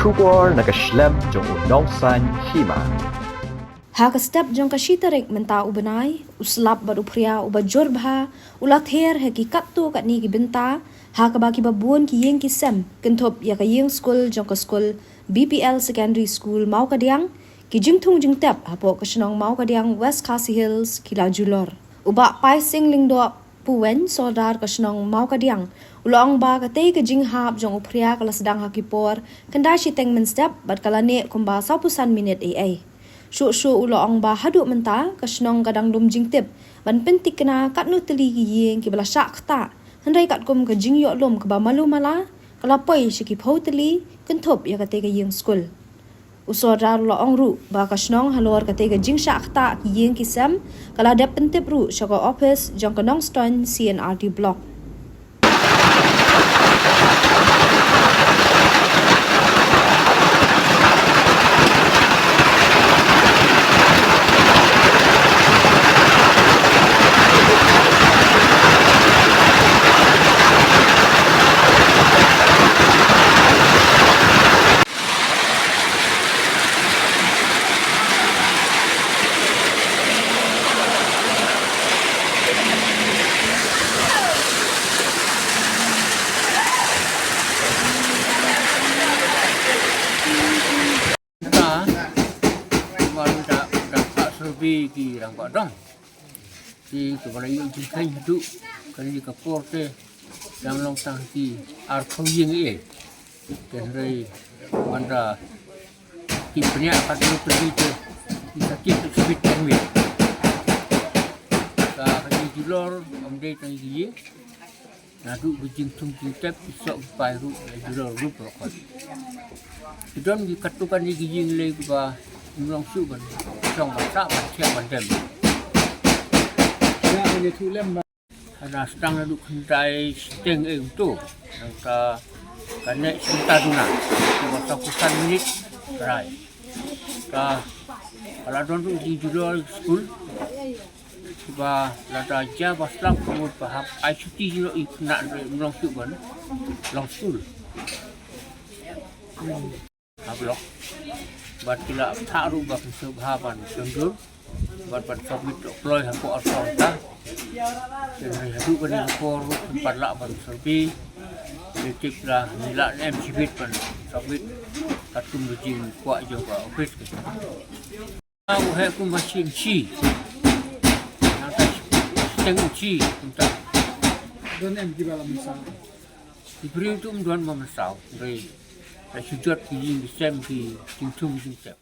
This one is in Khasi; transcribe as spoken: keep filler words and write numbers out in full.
Khubor na ka shlem jong u Nongsaiñ Hima. Ha ka step jong ka shi tarik mynta u bnai, u slap bad u phria uba jur bha u la ther ha ki katto katne ki bynta, ha kaba kiba bun ki ïing ki sem kynthup ïa ka ïing skul jong ka skul B P L Secondary School Mawkadiang, ki jingthung jingtep hapoh ka shnong Mawkadiang, West Khasi Hills, ki la julor. U Bah Paising Lyngdoh Puwen, Sordar ka shnong Mawkadiang, u la ong ba katei ka jinghap jong u phria ka la sdang ha ki por khyndai shiteng mynstep bad ka la neh kumba sawphew san minit eiei. Shuh shuh u la ong ba haduh mynta ka shnong ka dang lum jingtip ban pynthikna katno tylli ki ïing kiba la shah ktah, hynrei katkum ka jingïoh lum kaba malu mala, ka la poi sha ki phew tylli kynthup ïa katei ka ïing skul. U Sordar u la ong ruh ba ka shnong halor katei ka jingshah ktah ki ïing ki sem ka la dep pyntip ruh sha ka ophis jong ka Nongstoiñ C and R D Block. Ka, ka, ka, ka, ka, survey ki rangbah dong. Ki, ki ba la ïoh jingkheiñ haduh kane ka por te, dang long tang ki arphew ïing ei. Te hynrei ban da ki bniah katno tylli te, ki sa kit exhibit permit. Ka, ka jingdulor ym dei tang ïa ki ïing. Naduh ki jingthung jingtep, ki soh ki pai ruh la julor ruh baroh khoit. Ki don ki katto katne ki ïing lei kiba ym long shuh ban shong ban sah ban thiah ban dem. Hana sdang naduh khyndai shiteng ei kumto. Nangta ka neh shynta duna. Kumba sawphew san minit ka rai. Ka, ka la don ruh ki julor skul. Kiba lada jia ba slap ka mut ba hap ai shuti jong i khynnah, hynrei ym long shuh ban long skul ha block. Bad ki la thah ruh ba kin sngewbha ban shon jur bad ban submit kloi hapoh arphew kynta. Te hynrei haduh kane ka por ruh kim pat lah ban survey. Te tip la ngi lah ne em shibit ban submit katkum ka jingkwah jong ka office ka. U heh kum ba shim shi. Nangta shiteng shi kumta. Don em kiba la mynsaw? Ki briew tu ym don ba mynsaw. Hynrei la shu jot ki ïing ki sem, ki jingthung jingtep.